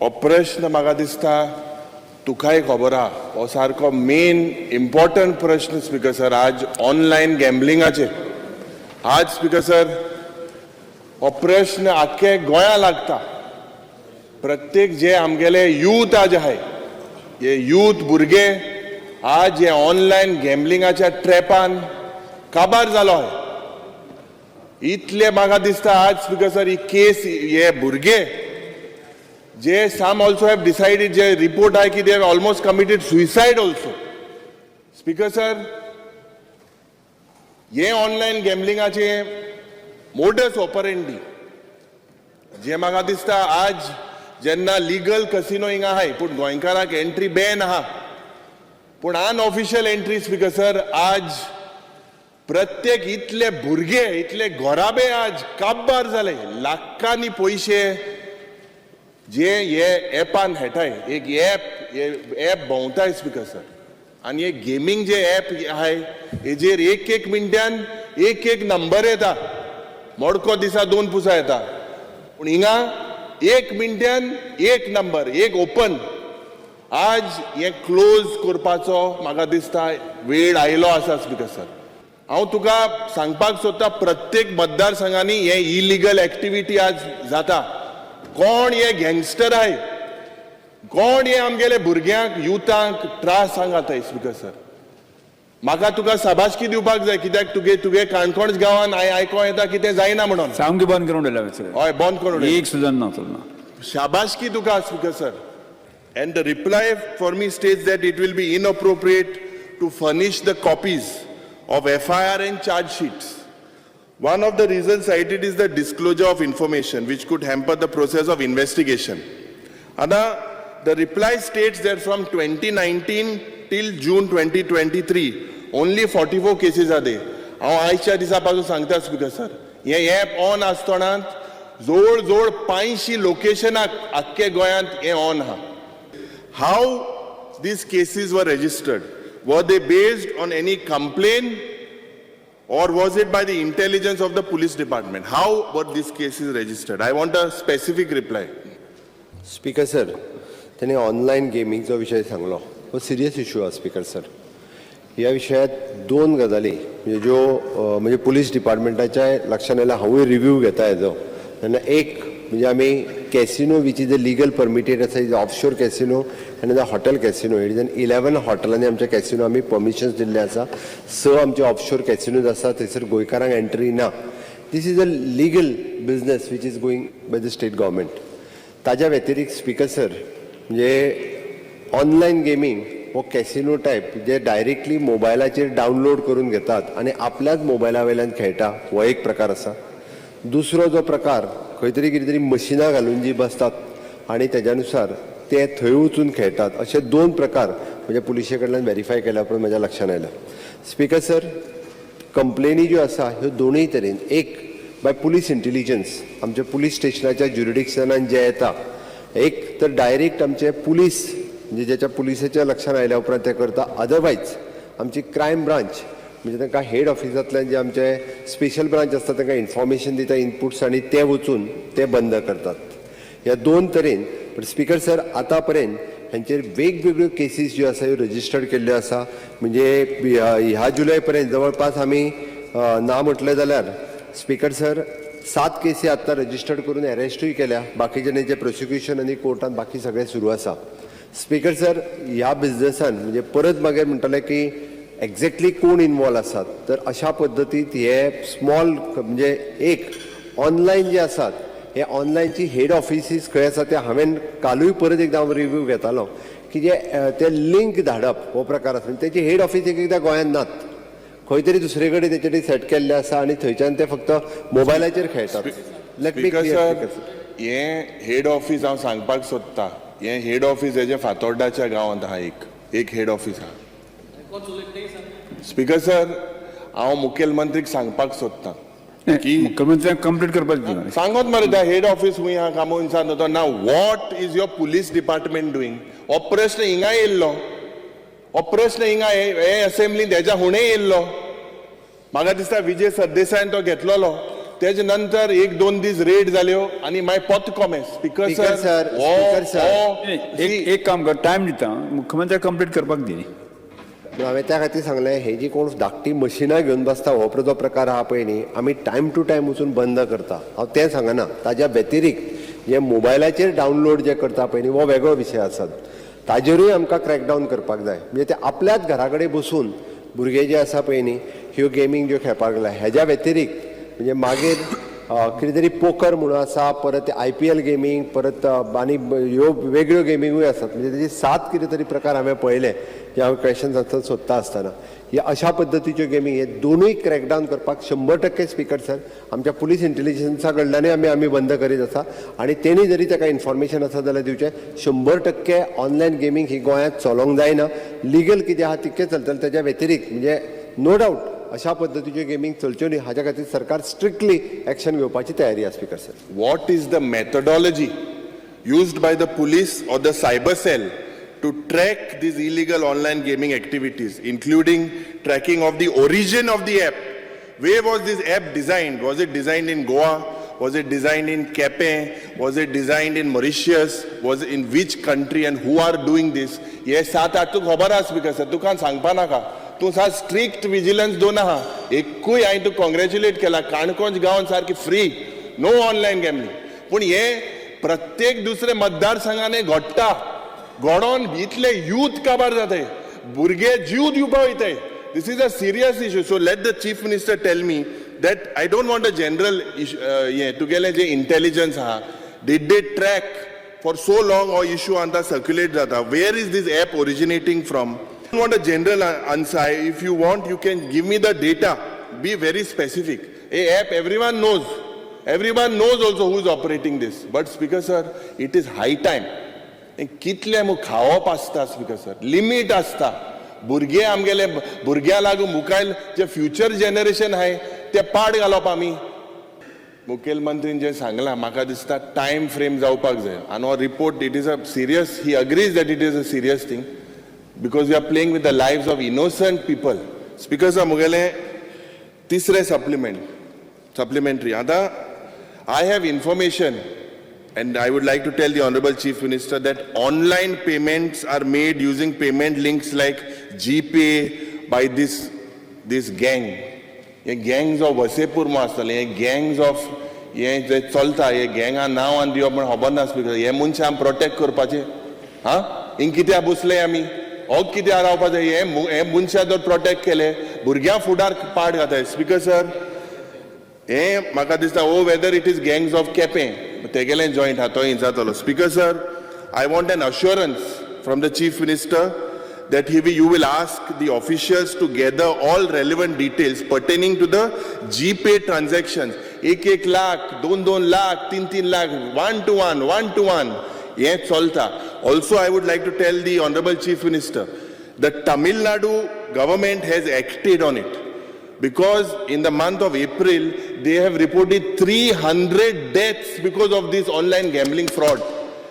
हो प्रश्न म्हाका दिसता तुकाय खबर आहा. हो सारको मेन इम्पॉर्टंट प्रश्न स्पीकर सर, आज ऑनलायन गॅम्बलिंगाचेर. आज स्पीकर सर, हो प्रश्न आख्खे गोंया लागता. प्रत्येक जे आमगेले यूथ आज आहाय, हे यूथ भुरगे आज हे ऑनलायन गॅम्बलिंगाच्या ट्रॅपान काबार जालो आहे. इतले म्हाका दिसता आज स्पीकर सर, ही केस, हे भुरगे जे some also have decided, J report आहे की they almost committed suicide also. Speaker sir, हे ऑनलायन गॅम्बलिंगाचे मोडस ऑपरेंडी जे म्हाका दिसता, आज जेन्ना लिगल कसिनो हिंगा आहाय, पूण गोंयकाराक एंट्री बॅन आहा, पूण अनऑफिशियल एंट्री स्पीकर सर, आज प्रत्येक इतले भुरगे, इतले घराबे आज काबार जाले. लाखांनी पयशे जे हे एपान खेळटाय. एक एप, हे एप भोंवताय स्पीकर सर, आनी हे गेमींग जे एप आहाय, हेजेर एक एक मिनटान एक एक नंबर येता. मडको दिसा दोन पुसा येता, पूण हिंगा एक मिनटान एक नंबर एक ओपन. आज हे क्लोज करपाचो म्हाका दिसता वेळ आयलो आसा. स्पीकर सर, हांव तुका सांगपाक सोदता, प्रत्येक मतदारसंघांनी हे इलिगल एक्टिविटी आज जाता. कोण हे गँगस्टर आहाय, कोण हे आमगेले भुरग्यांक, युथांक त्रास सांगाताय. स्पीकर सर, म्हाका तुका शाबासकी दिवपाक जाय, कित्याक तुगे काणकोण गांवान हांवें आयकों येता कितें जायना म्हणून. सामकी बंद करून उडयला सगळें. हय, बंद करून उडयलें. एक सुद्दां ना, चलना. शाबासकी तुका, speaker sir. And the reply for me states that it will be inappropriate to furnish the copies of FIR and charge sheets. One of the reasons cited is the disclosure of information which could hamper the process of investigation. Ada, the reply states that from 2019 till June 2023, only 44 cases are there. हांव आयच्या दिसा पासून सांगता speaker sir, हे app on आसतना जवळ जवळ 500 लोकेशनाक आख्खे गोंयांत हें ऑन आहा. How these cases were registered? Were they based on any complaint or was it by the intelligence of the police department? How were these cases registered? I want a specific reply. Speaker sir, त्याने online गेमींगचो विशय सांगलो, हो serious issue आसा. Speaker sir, ह्या विशयात दोन गजाली, म्हणजे ज्यो म्हणजे पुलीस डिपार्टमेंटाच्या लक्षात आयल्या, हांवूय रिव्यू घेता हेजो तेन्ना, एक म्हणजे आमी casino which is a legal permitted आसा is offshore casino आनी the hotel casino. It is an 11 हॉटेलांनी आमच्या कॅसिनो आमी परमिशन्स दिल्ले आसा. स आमचे ऑफशोर कॅसिनोज आसा, थंयसर गोंयकारांक एंट्री ना. This is a legal business which is going by the state government. ताज्या व्यतिरिक्त स्पीकर सर, म्हणजे ऑनलायन गेमींग हो कॅसिनो टायप जे डायरेक्टली मोबायलाचेर डावनलोड करून घेतात आनी आपल्याच मोबायला वयल्यान खेळटा, हो एक प्रकार आसा. दुसरो जो प्रकार, खंय तरी कितें तरी मशिनां घालून जी बसतात आनी तेज्या नुसार ते थंय वचून खेळटात, अशे दोन प्रकार म्हणजे पुलिशे कडल्यान वेरीफाय केल्या उपरांत म्हज्या लक्षात आयला. स्पीकर सर, कंप्लेनी ज्यो आसा ह्यो दोनूय तरेन, एक बाय पुलीस इंटेलिजन्स, आमच्या पुलीस स्टेशनाच्या ज्युरिडिक्शनान जे येता, एक तर डायरेक्ट आमचे पुलीस, म्हणजे ज्याच्या पुलिसाच्या लक्षात आयल्या उपरांत ते करता. अदरवायज आमची क्रायम ब्रांच, म्हणजे तांकां हेड ऑफिसांतल्यान जे आमचे स्पेशल ब्रांच आसता, तांकां इन्फॉर्मेशन दिता, इनपुट्स, आनी ते वचून ते बंद करतात. ह्या दोन तरेन. पण स्पीकर सर, आतां पर्यंत हांचेर वेगवेगळ्यो केसीस ज्यो आसा ह्यो रजिस्टर्ड केल्ल्यो आसा. म्हणजे ह्या जुलय पर्यंत जवळपास आमी ना म्हटलें जाल्यार स्पीकर सर, सात केसी आत्तां रजिस्टर्ड करून अरेस्टूय केल्या. बाकीच्यांचे प्रोसिक्युशन आनी कोर्टान बाकी सगळें सुरू आसा. स्पीकर सर, ह्या बिझनसान म्हणजे परत मागीर म्हणटले की एक्झॅक्टली कोण इनवॉल्व आसात, तर अशा पद्दतीत हे स्मॉल, म्हणजे एक ऑनलायन जे आसात, हे ऑनलायनची हेड ऑफिसीस खंय आसा ते हांवें कालूय परत एकदां हांव रिव्यू घेतालो की जे ते लिंक धाडप हो प्रकार आसा. तेची हेड ऑफिस एक एकदां गोंयांत नात, खंय तरी दुसरे कडेन तेचे सेट केल्ले आसा आनी थंयच्यान ते फक्त मोबायलाचेर खेळटात. Let me speaker clear. Sir, हें हेड ऑफिस हांव सांगपाक सोदता, हें हेड ऑफिस हेजें फातोर्डाच्या गांवांत आहा. एक एक हेड ऑफिस आहा. स्पीकर सर, हांव मुखेलमंत्रीक सांगपाक सोदता की मुख्यमंत्र्यांक कंप्लीट करपाक दी. सांगत मरे, त्या हेड ऑफिस खंय आहा कामून सांगता ना. What is your police department doing? हो प्रश्न हिंगा येयल्लो, हो प्रश्न हिंगा हे असेंब्लीन हेज्या हुणे येयल्लो. म्हाका दिसता विजय सरदेसायान तो घेतलेलो. तेजे नंतर एक दोन दीस रेड जाल्यो आनी मागीर पोत कॉमेस. Speaker Speaker sir, sir, speaker sir. एक एक काम कर, टायम दिता, मुख्यमंत्र्याक कंप्लीट करपाक दी. पूण हांवें त्या खातीर सांगलें, हे जी कोण धाकटी मशिनां घेवन बसता हो जो प्रकार आहा पळय न्ही, आमी टायम टू टायम वचून बंद करता. हांव तें सांगना. ताज्या व्यतिरिक्त जे मोबायलाचेर डावनलोड जे करता पळय न्ही, हो वेगळो विशय आसा. ताजेरूय आमकां क्रॅकडावन करपाक जाय. म्हणजे ते आपल्याच घरा कडेन बसून भुरगे जे आसा पळय न्ही, ह्यो गेमींग ज्यो खेळपाक लागल्या. हेज्या व्यतिरिक्त म्हणजे मागीर कितें तरी पोकर म्हणून आसा, परत आयपीएल गेमींग, परत आनी ह्यो वेगळ्यो गेमिंगूय आसात. म्हणजे तेजे सात कितें तरी प्रकार हांवें पळयले जे हांव क्वेशन आन्सर सोदता आसतना. हे अशा पद्दतीच्यो गेमींग, हे दोनूय क्रॅकडावन करपाक 100% स्पीकर सर, आमच्या पुलीस इंटेलिजन्सा कडल्यानूय आमी बंद करीत आसा आनी तेणी जरी ताका इन्फॉर्मेशन आसा जाल्यार दिवचें. 100% ऑनलायन गेमींग ही गोंयांत चलोवंक जायना. लिगल कितें आहा तितकें चलतलें. तेज्या व्यतिरिक्त म्हणजे नो डावट अशा पद्दतीच्यो गेमींग चलच्यो न्ही हाज्या खातीर सरकार स्ट्रिक्टली एक्शन घेवपाची तयारी आसा, speaker sir. What is the methodology used by the police or the cyber cell to track these illegal online gaming activities, including tracking of the origin of the app? Where was this app designed? Was it designed in Goa? Was it designed in Quepem? Was it designed in Mauritius? Was it in which country and who are doing this? हे सात आठ तुका खबर आसा speaker sir, तुका सांगपा नाका. तूं सा स्ट्रिक्ट विजिलन्स दोन आहा. एकूय हांवें तुका कॉंग्रेच्युलेट केला, काणकोण गांवान सारकी फ्री, नो ऑनलायन गॅमलिंग. पूण हे प्रत्येक दुसरे मतदारसंघाने घडटा. घडोन इतले यूथ काबार जाताय, भुरगे जीव दिवपा वयताय. This is a serious issue. So let the Chief Minister tell me that I don't want a general. हें तुगेलें जें इंटेलिजन्स आहा, did they track for so long हो इशू आतां सर्क्युलेट जाता? Where is this app originating from? Want a general answer. If you want, you can give me the data. Be very specific. A app, everyone knows. Everyone knows also who is operating this. But Speaker sir, it is high time. कितले मग खावप आसता speaker sir, limit आसता. भुरगे आमगेले, भुरग्यां लागून मुखायल जे future generation आहाय ते पाड घालप आमी. मुखेलमंत्रीन जें सांगलां, म्हाका दिसता टायम फ्रेम जावपाक जाय आनी हो report, it is a serious, he agrees that it is a serious thing because we are playing with the lives of innocent people. Speaker sir, मुगेलें तिसरें सप्लिमेंटरी. आतां I have information and I would like to tell the Honorable Chief Minister that online payments are made using payment links like GPay by this gang. हे gangs of Wasseypur म्हूण आसतले, हे gangs of हे जे चलता, हे गँगा नांव आनी दिवप म्हण खबर ना स्पीकर. हे मनशां आमी प्रोटेक्ट करपाचे हा, हिंग कित्याक बसले आमी? हो कित्याक रावपा जाय? हे मनशां जर प्रोटेक्ट केले, भुरग्यां फुडार पाड घाताय. स्पीकर सर, हे म्हाका दिसता, oh, whether it is gangs of Quepem, तेगेलें जॉयंट आहा, तो जातलो. Speaker sir, I want an assurance from the Chief Minister that you will ask the officials to gather all relevant details pertaining to the GPay transactions. एक एक लाख, दोन दोन लाख, तीन तीन lakh, one to one, one to one हें चलता. Also, I would like to tell the Honorable Chief Minister, the Tamil Nadu government has acted on it because in the month of April they have reported 300 deaths because of this online gambling fraud,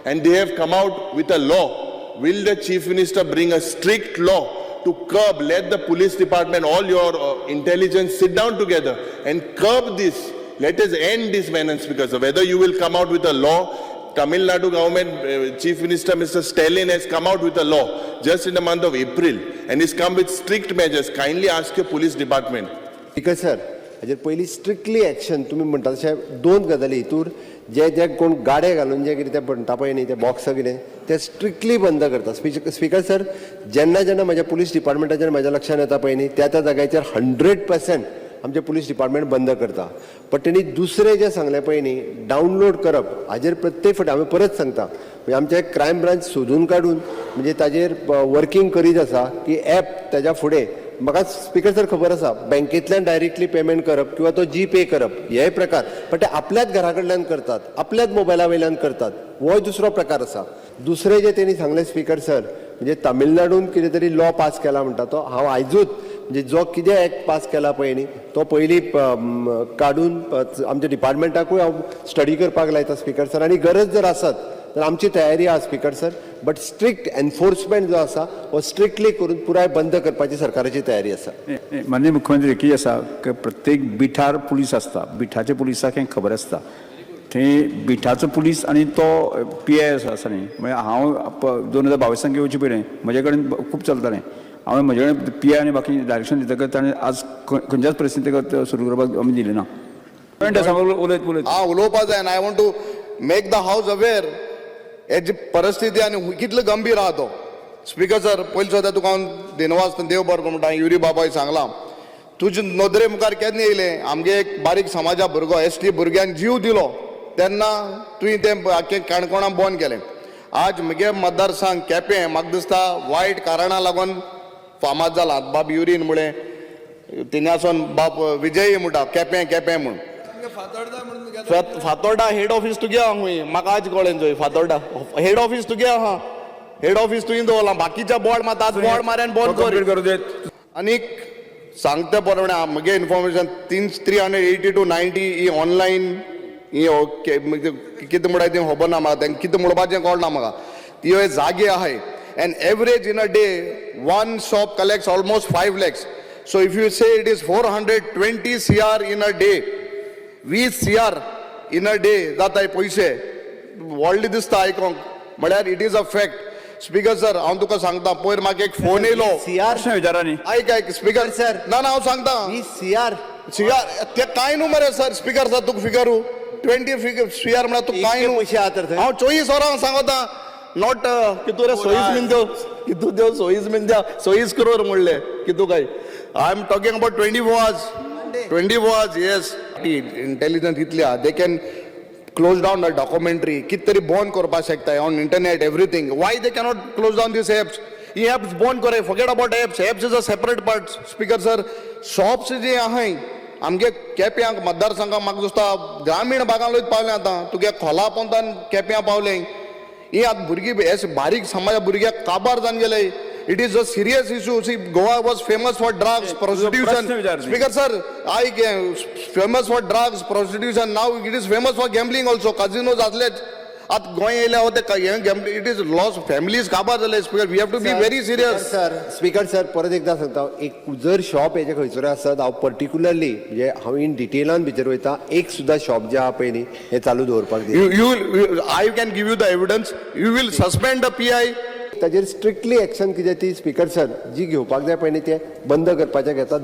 and they have come out with a law. Will the Chief Minister bring a strict law to curb? Let the police department, all your intelligence sit down together and curb this. Let us end this menace, because whether you will come out with a law. Tamil Nadu government, Chief Minister Mr. Stalin has come out with a law just in the month of April and he's come with strict measures. Kindly ask your police department. Speaker sir, हाजेर पयलीं strictly action. तुमी म्हणटा तशें दोन गजाली हितूर, जे जे कोण गाडे घालून जे कितें ते म्हणटा पळय न्ही, ते बॉक्स कितें ते स्ट्रिक्टली बंद करता. स्पीकर सर, जेन्ना जेन्ना म्हज्या पुलीस डिपार्टमेंटाचेर म्हज्या लक्षात येता पळय न्ही, त्या त्या जाग्याचेर 100% आमचें पुलीस डिपार्टमेंट बंद करता. बट तेणी दुसरें जें सांगलें पळय न्ही, डावनलोड करप, हाजेर प्रत्येक फावटी हांवें परत सांगता, म्हणजे आमचें क्रायम ब्रांच सोदून काडून म्हणजे ताजेर वर्कींग करीत आसा की एप ताज्या फुडें. म्हाका स्पीकर सर खबर आसा, बँकेंतल्यान डायरेक्टली पेमेंट करप किंवा तो जी पे करप हे प्रकार, पण ते आपल्याच घरा कडल्यान करतात, आपल्याच मोबायला वयल्यान करतात, हो दुसरो प्रकार आसा. दुसरें जे तेणी सांगलें स्पीकर सर, म्हणजे तामिळनाडून कितें तरी लॉ पास केला म्हणटा, तो हांव आयजूच म्हणजे जो कितें एक्ट पास केला पळय न्ही, तो पयलीं काडून आमच्या डिपार्टमेंटाकूय हांव स्टडी करपाक लायता स्पीकर सर. आनी गरज जर आसत तर आमची तयारी आहा speaker sir, but strict enforcement जो आसा हो स्ट्रिक्टली करून पुराय बंद करपाची सरकाराची तयारी आसा. माननीय मुख्यमंत्री, कितें आसा की प्रत्येक बिठार पुलीस आसता, बिठाच्या पुलिसाक हें खबर आसता. थंय बिठाचो पुलीस आनी तो पी I आसा न्ही. म्हळ्यार हांव 2022 येवचे पयलें म्हजे कडेन खूब चलतालें. हांवें म्हजे कडेन पी I आनी बाकी डायरेक्शन दितकच ताणें आज खंयच्याच परिस्थितीक सुरू करपाक आमी दिलें ना. पॉयंट आसा, उलयत उलयत. हा, उलोवपा जाय. I want to make the house aware हेजी परिस्थिती आनी कितलो गंभीर आहा तो. स्पीकर सर, पयलीं सुद्दां तुका हांव दिनवास, देव बरो करूं म्हणटा. युरी बाबाय सांगलां, तुजे नदरे मुखार केन्ना येयलें, आमगे एक बारीक समाजा भुरगो, एस टी भुरग्यान जीव दिलो तेन्ना तुवें तें आख्खें काणकोणा बंद केलें. आज म्हगे मतदारसंघ केपें म्हाका दिसता वायट कारणां लागून फामाद जाला. बाब युरीन मुळे तिंगासून बाब विजय म्हणटा केपें केपें म्हूण. फातोर्डा हेड ऑफिस तुगे आहा खूंय, म्हाका आज कळ्ळें. चोय, फातोर्डा हेड ऑफिस तुगे आहा, हेड ऑफिस तुवें दवरलां. बाकीच्या बोर्ड मात आज बोर्ड मार आनी बंद कर. कंप्लीट करूं देत. आनीक सांगता प्रमाणे म्हगे इन्फॉर्मेशन तीन 380 to 90 he online he okay, म्हणजे कितें म्हणटा तें खबर ना म्हाका, तेंकां कितें म्हणपाचें कळना म्हाका. ती जागे आहाय and average in a day one shop collects almost 5 lakhs. So if you say it is 420 CR in a day, 20 CR in a day जाताय पयशे, व्हडले दिसता आयकोंक, म्हळ्यार it is a fact. Speaker sir, हांव तुका सांगता, पयर म्हाका एक फोन येयलो. सीआर? प्रश्न विचारा न्ही. आयक आयक स्पीकर सर. ना ना, हांव सांगता. सीआर? सीआर ते कांय न्हू मरे सर. स्पीकर सर, तुका फिगरू 20 फिगर सीआर म्हळ्यार तुका कांय इतके पयशे आहा तर न्हू. थंय? हांव 24 वरां सांगता, not कितू रे सोईस बीन त्यो कितू त्यो सोईस बीन त्या सोईस करोर म्हणले कितू काय. I am talking about 24 hours, 24 hours. Yes, intelligence इतली आहा, they can close down the documentary, कित तरी बंद करपाक शकता on internet everything. Why they cannot close down these apps? He apps बंद करे, forget about apps, apps is a separate part. Speaker sir, shops जे आहाय आमगे केप्यांक मतदारसंघाक, म्हाका दिसता ग्रामीण भागांत पावले आतां, तुगे खोला पोंतान केप्यां पावले. ही आतां भुरगीं हे बारीक समाजा भुरग्याक काबार जावन गेले. It is a serious issue. See, Goa was famous for drugs, prostitution. प्रश्न विचार न्ही. Speaker sir, I famous for drugs, prostitution, now it is famous for gambling also. Casinos आसलेच आतां गोंय येयल्या ते हें gambling, it is loss, families काबार जाले. Speaker, we have to be very serious. Sir, speaker sir, परत एकदा सांगता, एक जर शॉप हेजे खंयसर आसत, हांव पर्टिक्युलरली म्हणजे हांव इन डिटेलान भितर वयता, एक सुद्दां शॉप जे आहा पळय न्ही हें चालू दवरपाक दिना. You I can give you the evidence. You will suspend the PI. ताजेर स्ट्रिक्टली एक्शन कितें ती स्पीकर सर जी घेवपाक जाय पळय न्ही तें बंद करपाचें घेता.